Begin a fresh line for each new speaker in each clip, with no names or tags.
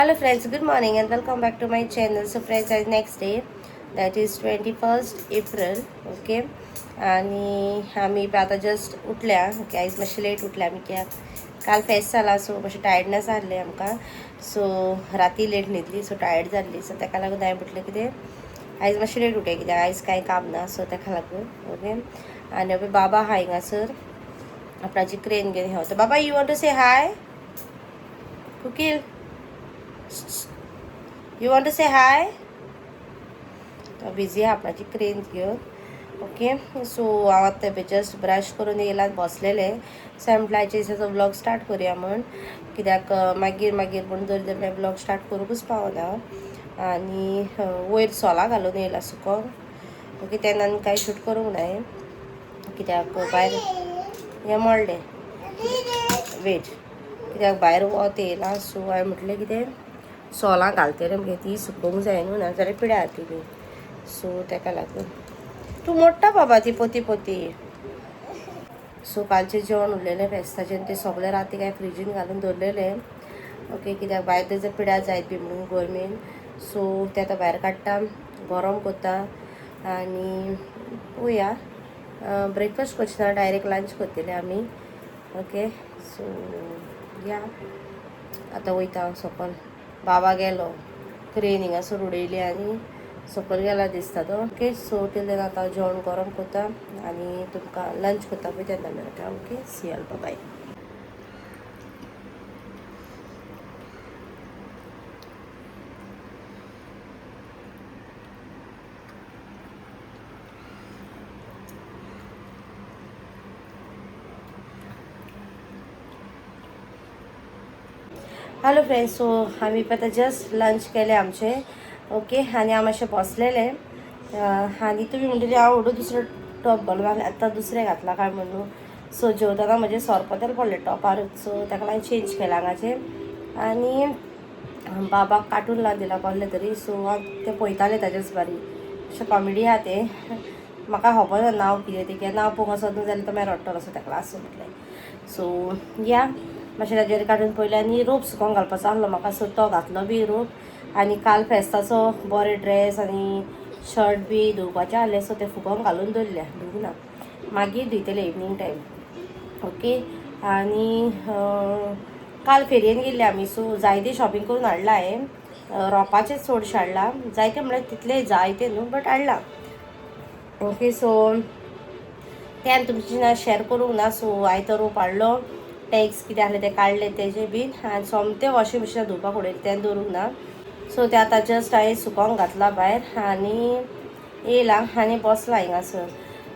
Hello friends, good morning and welcome back to my channel. So friends, आज next day, that is 21st April. Okay, आनी आमी आतां just उठल्या. Okay, आयज मातशें लेट उठल्या आमी कित्याक काल फेस्त जाला, सो मातशें टायर्डनेस आहलें आमकां. सो राती लेट न्हिदली, सो टायर्ड जाल्ली. सो ताका लागून हांवें म्हटलें कितें आयज मातशें लेट उठया कित्याक आयज कांय काम ना, सो ताका लागून. ओके, आनी पळय बाबा आहा हिंगासर आपणाची क्रेन घेवन हेवता. बाबा, you want to say hi? Kokil, you want to say hi? तो बिजी आहा आपणाची क्रेन घेवन. ओके, सो हांव आतां जस्ट ब्रश करून येयला बसलेलें. सो हांवें म्हटलें आयच्या दिसाचो व्लॉग स्टार्ट करुया म्हण, कित्याक मागीर मागीर म्हूण दर मागीर व्लॉग स्टार्ट करूंकूच पावना. आनी वयर सोलां घालून येयला सुकोंक. ओके, तेन्ना आनी कांय शूट करूंक ना कित्याक भायर हें मोडलें. वेट, कित्याक भायर वत येयला. सो हांवें म्हटलें कितें सोलां घालतलें मगे ती सुकोवंक जाय न्हू, नाजाल्यार पिड्यार जातली. सो ताका लागून तूं मोडटा बाबा ती पोती पोती. सो कालचें जेवण उरलेलें फेस्ताचें तें सगळें राती कांय फ्रिजीन घालून दवरलेलें. ओके, कित्याक भायर तेजो पिड्यार जायत बी म्हणून गरमेन. सो तें आतां भायर काडटा, गरम करता आनी पळोवया. ब्रेकफास्ट करची ना, डायरेक्ट लंच करतले आमी. ओके, सो या आतां वयता हांव सकल. बाबा गेलो, क्रेन हिंगासर उडयली आनी सकयल गेला दिसता तो. ओके, सो टील then आतां जेवण गरम करता आनी तुमकां लंच करता पळय तेन्ना मेळटा. Okay, see all, bye. Hello friends, so आमी आतां जस्ट लंच केलें आमचें. ओके, आनी हांव मातशें बसलेलें. आनी तुमी म्हणटली हांव व्हडलो दुसरो टॉप घालून आतां दुसरें घातला काय म्हणून. सो जेवतना म्हजें सोरपोतेल पडलें टॉपारूच, सो ताका लागून चेंज केलां हांगाचें. आनी बाबाक कार्टून लावन दिला कसलें तरी. सो हांव तें पळयतालें ताजेच बारी अशें कॉमेडी आहा तें, म्हाका खबर ना नांव कितें तें, कित्याक नांव पळोवंक वचत न्हू जाल्यार तो मागीर रडटलो. सो ताका आसूं म्हटलें. सो या मातशें ताजेर काडून पळयलें आनी रोप सुकोवंक घालपाचो आहलो म्हाका, सो तो घातलो बी रोप. आनी काल फेस्ताचो बरे ड्रेस आनी शर्ट बी धुवपाचें आहलें, सो ते फुगोवंक घालून दवरल्या, धुवूंक ना, मागीर धुयतले इवनींग टायम. ओके, आनी काल फेरयेन गेल्ले आमी, सो जायते शॉपिंग करून हाडलां हांवें. रोपाचें चडशें हाडलां, जायते म्हळ्यार तितलें जायते न्हू, बट हाडलां. ओके, सो तें हांवें तुमचे शेअर करूंक ना. सो हांवें तो रोप हाडलो, टॅक्स कितें आहलें तें काडलें तेजें बीन, आनी सोमतें वॉशिंग मशिनान धुवपाक उडयलें, तें दवरूंक ना. सो तें आतां जस्ट हांवें सुकोवंक घातलां भायर आनी येयलां आनी बसलां हिंगासर.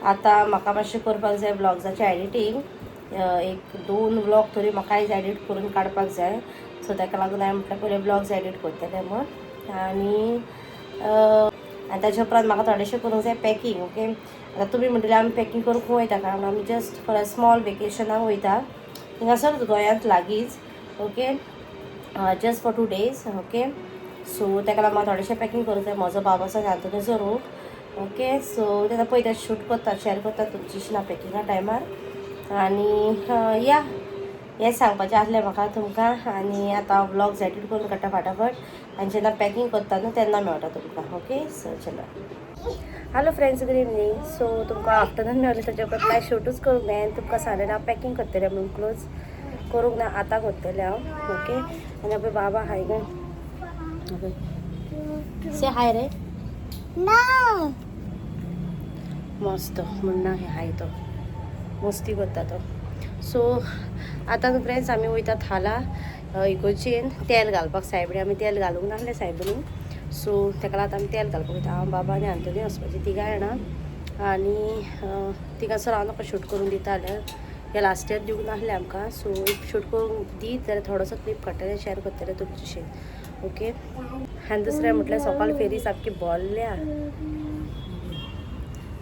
आतां म्हाका मातशें करपाक जाय व्लॉग्साचें एडिटींग. एक दोन व्लॉग तरी म्हाका आयज एडिट करून काडपाक जाय. सो ताका लागून हांवें म्हटलें पयलें व्लॉग्स एडिट करतलें म्हूण. आनी आनी ताच्या उपरांत म्हाका थोडेशें करूंक जाय पॅकींग. ओके, आतां तुमी म्हणटले आमी पॅकींग करूंक खंय वयता काय म्हणून. आमी जस्ट फॉर अ स्मॉल वेकेशनाक वयता हिंगासरूच गोंयांत लागींच. Okay, just for 2 days. Okay, so ताका लागून म्हाका थोडेशें पॅकींग करूंक जाय म्हजो बाबाचो आंतोनीचो रोप. ओके, सो तेन्ना पळयता शूट करता, शेअर करता तुमची ना पॅकिंगा टायमार. आनी या हें सांगपाचें आसलें म्हाका तुमकां. आनी आतां व्लॉग्स एडिट करून काडटा फाटाफट, आनी जेन्ना पॅकींग करता न्हू तेन्ना मेळटा तुमकां. ओके, सो चलो. Hello friends, good evening. So तुमकां आफ्टरनून मेळ्ळें, ताच्या उपरांत कांय शूटूच करूंक ना. आनी तुमकां सांगलें हांव पॅकींग करतलें म्हणून, क्लोज करूंक ना, आतां करतलें हांव. ओके, आनी पळय बाबा हाय गे. ओके, से हाय रे. मस्त म्हणना हे हाय, तो मस्ती करता तो. सो आतां न्हू फ्रेंड्स आमी वयता थाला इगोर्जेन तेल घालपाक. सायबणी आमी तेल घालूंक नासलें सायबणी, सो ताका लागून आमी तेल घालपाक वयता. हांव, बाबा आनी आंतोनी वचपाचीं तिगां जाणां. आनी तिगासर हांव नाका शूट करून दिता जाल्यार, हे लास्ट इयर दिवंक नासलें आमकां. सो if shoot करून दीत जाल्यार थोडोसो क्लिप काडटलें, शेअर करतलें तुमच्याशी. ओके, आनी दुसरें म्हटल्यार सकाळ फेरी सामकी भरल्या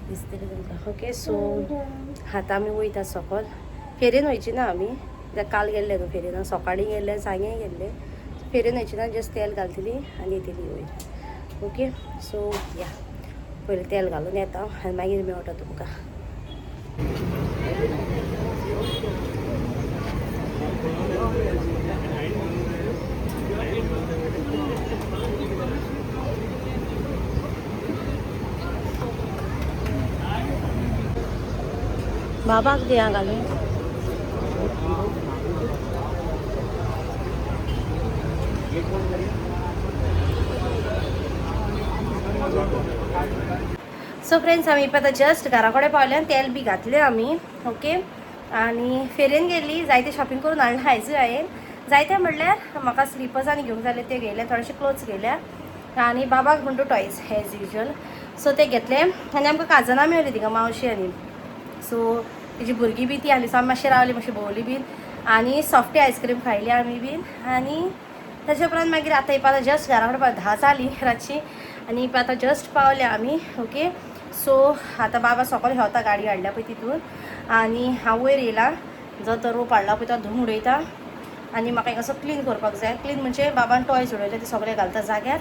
दिसतली तुमकां. ओके, सो आतां आमी वयता सकल. फेरयेन वयची ना आमी, कित्याक काल गेल्ले न्हू फेरयेन, सकाळीं गेल्ले, सांगे गेल्ले. फेरयेन वयची ना, जस्ट तेल घालतली आनी येतली वयर. ओके, सो या पयलीं तेल घालून येता आनी मागीर मेळटा तुमकां. बाबाक दिया घालून. सो फ्रेंड्स, आमी आतां जस्ट घरा कडेन पावले आनी तेल बी घातलें आमी. ओके, आनी फेरयेन गेल्ली, जायते शॉपिंग करून हाडलें आयजूय हांवें. जायते म्हणल्यार म्हाका स्लिपर्स आनी घेवंक जाले ते घेयले, थोडेशे क्लोथ्स घेयल्या आनी बाबाक म्हणटू टॉयज एज युजल. सो ते घेतले आनी आमकां काजनां मेवली थिंगा, मावशी आनी सो तेजी भुरगीं बी ती आसली. सो आमी मातशें रावली, मातशें भोंवली बीन आनी सॉफ्टी आयस्क्रीम खायली आमी बीन. आनी ताच्या उपरांत मागीर आतां आतां जस्ट घरा कडेन 10 जालीं रातची आनी आतां जस्ट पावले आमी. ओके, सो आतां बाबा सकयल हेवता, गाडी हाडल्या पळय तितून, आनी हांव वयर येयला. जो तो रोप हाडला पळय तो धुवन उडयता आनी म्हाका एक असो क्लीन करपाक जाय. क्लीन म्हणजे बाबान टॉयज उडयले ते सगळे घालता जाग्यार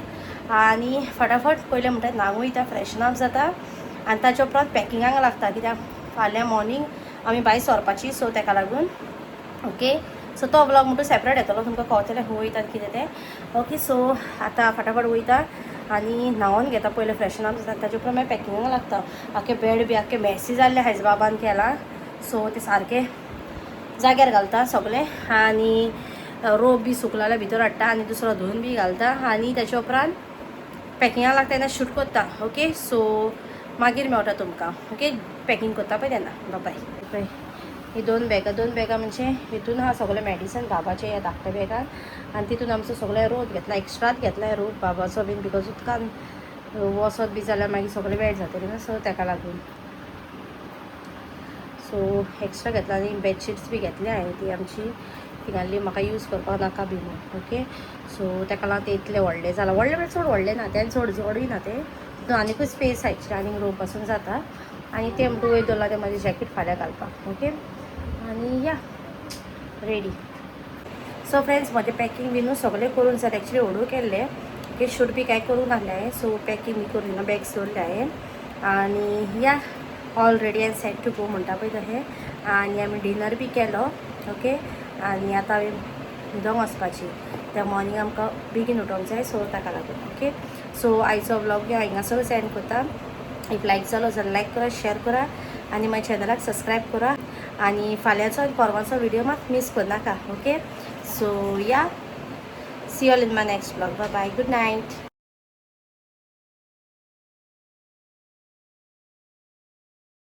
आनी फटाफट पयलें म्हणटा न्हांवूंक वयता, फ्रेशन अप जाता आनी ताच्या उपरांत पॅकिंगाक लागता, कित्याक फाल्यां मॉर्निंग आमी भायर सरपाची. सो ताका लागून. ओके, सो तो व्लॉग म्हणटू सेपरेट येतलो, तुमकां कळतलें खंय वयता कितें तें. ओके, सो आतां फटाफट वयता आनी न्हांवन घेता पयलें, फ्रेशन अप जाता, ताच्या उपरांत मागीर पॅकिंगाक लागता. आख्खे बेड बी आख्खे मेसी जाल्ले आयज बाबान केला. सो ते सारके जाग्यार घालता सगळें आनी रोप बी सुकलो जाल्यार भितर हाडटा आनी दुसरो धुवन बी घालता आनी ताच्या उपरांत पॅकिंगाक लागता तेन्ना शूट करता. ओके, सो मागीर मेवटा तुमकां. ओके, पॅकींग करता पळय तेन्ना. बाय बाय. ही दोन बॅगां, दोन बॅगां म्हणजे हितून आहा सगळें मेडिसन बाबाचें ह्या धाकट्या बॅगान आनी तितून आमचो सगळें रोप घेतला, एक्स्ट्राच घेतला रोप बाबाचो बीन, because उदकान वचत बी जाल्यार मागीर सगळें वेट जातलें न्हू. सो ताका लागून सो एक्स्ट्रा घेतला आनी बेडशीट्स बी घेतले हांवें, ती आमची थिंगारली म्हाका यूज करपाक नाका बी म्हणून. ओके, सो ताका लागून तें इतलें व्हडलें जालां. व्हडलें म्हळ्यार चड व्हडलें ना तें, चड जडूय ना तें. तितून आनिकूय स्पेस आहा, आनीक रोप पासून जाता. आनी तें म्हणटू वयर दवरलां तें म्हाजें जॅकेट फाल्यां घालपाक. ओके, आनी या रेडी. सो फ्रेंड्स, म्हजें पॅकिंग बी न्हू सगळें करून जालें. एक्चुली ऑर्डर केल्लें की शूट बी कांय करूं नासलें हांवें. सो पॅकिंग बी करून बॅग्स दवरलें हांवें आनी या, all ready and set to go म्हणटा पळय तशें. आनी आमी डिनर बी केलो. ओके, आनी आतां आमी न्हिदोंक वचपाची, त्या मॉर्निंग आमकां बेगीन उठोंक जाय. सो ताका लागून. ओके, सो आयचो व्लॉग हिंगासरूच एंड करता. If लायक जालो जाल्यार लायक करा, शेअर करा आनी म्हाज्या चॅनलाक सबस्क्रायब करा आनी फाल्यांचो आनी परवांचो व्हिडियो मात मीस करनाका. Okay, so yeah, see all in my next vlog. Bye bye, good night.